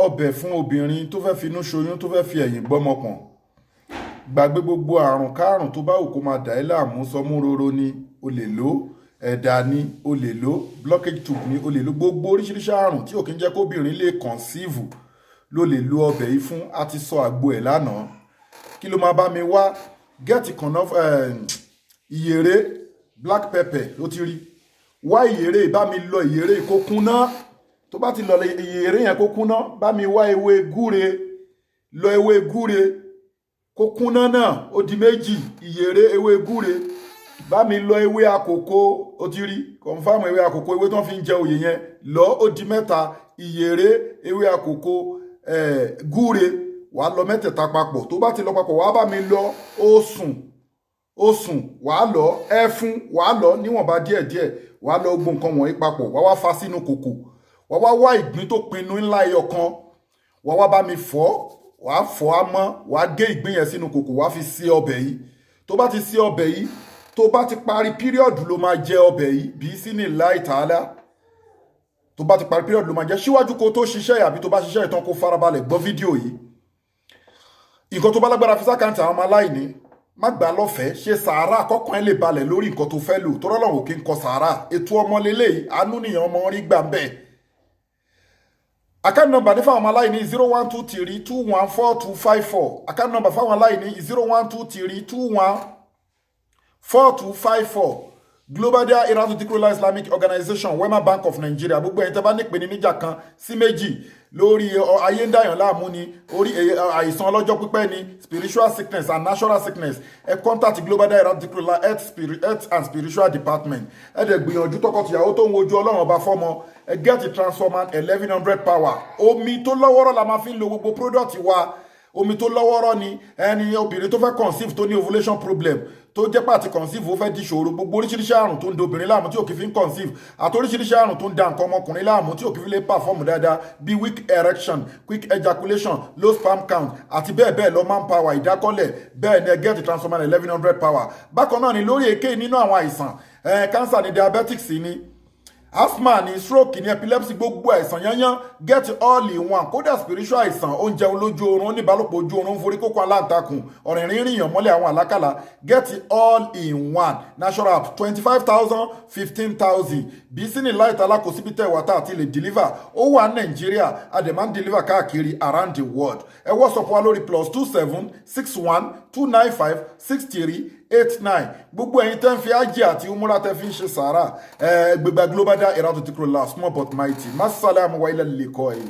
Ọbẹ̀ fún obìnrin tó fẹ́ finú ṣoyún, tó fẹ́ fi ẹ̀yìn gbọ́mọ pọ̀n. Gbàgbé gbogbo àrùn kárùn tó bá wù kó máa dà ẹ́ láàmú. Sọmúroro ni, o lè lò. Ẹ̀dà ni, o lè lò. Blockage tube ni, o lè lò. Gbogbo oríṣiríṣi àrùn tí ò kí ń jẹ́ kóbìnrin lè conceive ló lè lo ọbẹ̀ yìí fún. A ti sọ àgbo ẹ̀ lánàá. Kí ló máa bá mi wá? Get kànáà, ìyèrè, black pepper ló ti rí. Wá ìyèrè, bá mi lọ ìyèrè kó kúnná. Tó bá ti lọ ìyèrè yẹn kó kúnná, bá mi wá ewé gúre, lọ ewé gúre kó kúnná náà. Ó di méjì: ìyèrè, ewé gúre. Bá mi lọ ewé àkókò, ó ti rí confam ewé àkókò, ewé tó fi ń jẹ òye yẹn lọ. Ó di mẹ́ta: ìyèrè, ewé àkókò, gúre. Wàá lọ mẹ́tẹ̀ẹ̀ta papọ̀. Tó bá ti lọ papọ̀, wàá bá mi lọ osùn. Osùn wàá lọ, ẹfun wàá lọ níwọ̀nba díẹ̀díẹ̀. Wàá lọ gbogbo nǹkan wọ̀nyí papọ̀, wàá wá fa sínú kòkò. Wàá wá wá ìgbín tó pinnu ńlá ẹyọ kan, wàá wá bá mi fọ́, wàá fọ́ á mọ́, wàá gé ìgbín yẹn sínú kòkò, wàá fi sí ọbẹ̀ yìí. Tó bá ti sí ọbẹ̀ yìí, tó bá ti parí period ló máa jẹ ọbẹ̀ yìí bí sínú láì tààlà. Tó bá ti parí period ló máa jẹ. Síwájú kó tó ṣiṣẹ́ àbí tó bá ṣiṣẹ́ ìtàn, kó farabalẹ̀ gbọ́ fídíò yìí. Nǹkan tó bá lágbára, fi sí account àwọn ọmọ aláìní. Má gbà lọ́fẹ̀ẹ́, ṣe sàárà kọ́kàn ẹ lè balẹ̀ lórí nǹkan tó fẹ́ lò. Tọ́rọ́ lọ́wọ́ kí n kọ sàárà ètò ọmọ lélẹ́yìí, àánú nìyẹn, ọmọ rí gbà ń bẹ́ẹ̀. Account number ní fáwọn ọmọ aláìní: 0123214254. Account number fáwọn aláìní: 0123214254. Global Dahiratu Dhikrlahi Islamic Organization, Wema Bank of Nigeria. Gbogbo ẹ̀yin tẹ́ bá nípe ní níjà kan sí méjì lórí ayé ń dàyàn láàmú ni, orí àìsàn ọlọ́jọ́ pípẹ́ ni, spiritual sickness and natural sickness, ẹ contact Global Dahiratu Dhikrlahi Health, Spirit, Health and Spiritual Department. Ẹ dẹ̀ gbìyànjú, tọkọtìyàwó tó ń wojú Ọlọ́run Ọba fọ́mọ, ẹ get transformer 1100 power. Omi tó lọ́wọ́rọ́ la máa fi ń lo gbogbo product wa, omi tó lọ́wọ́rọ́ ni. Ẹni obìnrin tó fẹ́ conceive, tó ní ovulation problem, tó jẹ́ pàtí conceive ó fẹ́ di ṣòro, gbogbo oríṣiríṣi àrùn tó ń da obìnrin láàmú tí ò kì í fi ń conceive, àti oríṣiríṣi àrùn tó ń da nǹkan ọmọkùnrin láàmú tí ò kì í fi lè perform dáadáa, bíi weak erection, quick ejaculation, low sperm count àti bẹ́ẹ̀ bẹ́ẹ̀ lọ, man power, ìdákọ́lẹ̀. Bẹ́ẹ̀ ni, ẹ get transformer 1100 power. Bákan náà ni lórí èké nínú àwọn àìsàn, cancer ni, diabetics ni, asthma ni, stroke ni, epilepsy, gbogbo àìsàn yányán, get all in one. Kódà spiritual àìsàn, oúnjẹ olójú oorun, oníbálòpọ̀ ojú oorun, forí kókó aláǹtakùn, ọ̀rìnrìn rìnyàn mọ́lẹ̀, àwọn àlákàlà, get all in one natural, 25,000, 15,000. Bí sínú láìtàlá, kò síbi tẹ́ wà tá àti lè deliver. Ó wà Nàìjíríà, a dẹ̀ máa ń deliver káàkiri around the world. Ẹ WhatsApp wa lórí +27 612956389. Gbogbo ẹ̀yin tẹ́ ń fi ájì àti umura, tẹ́ fi ń ṣe sàárà, ẹ gbégbá. Global Dahiratu Dhikrlahi, small but mighty. Masalamu wa ilẹ̀ lè kọ́ ẹ.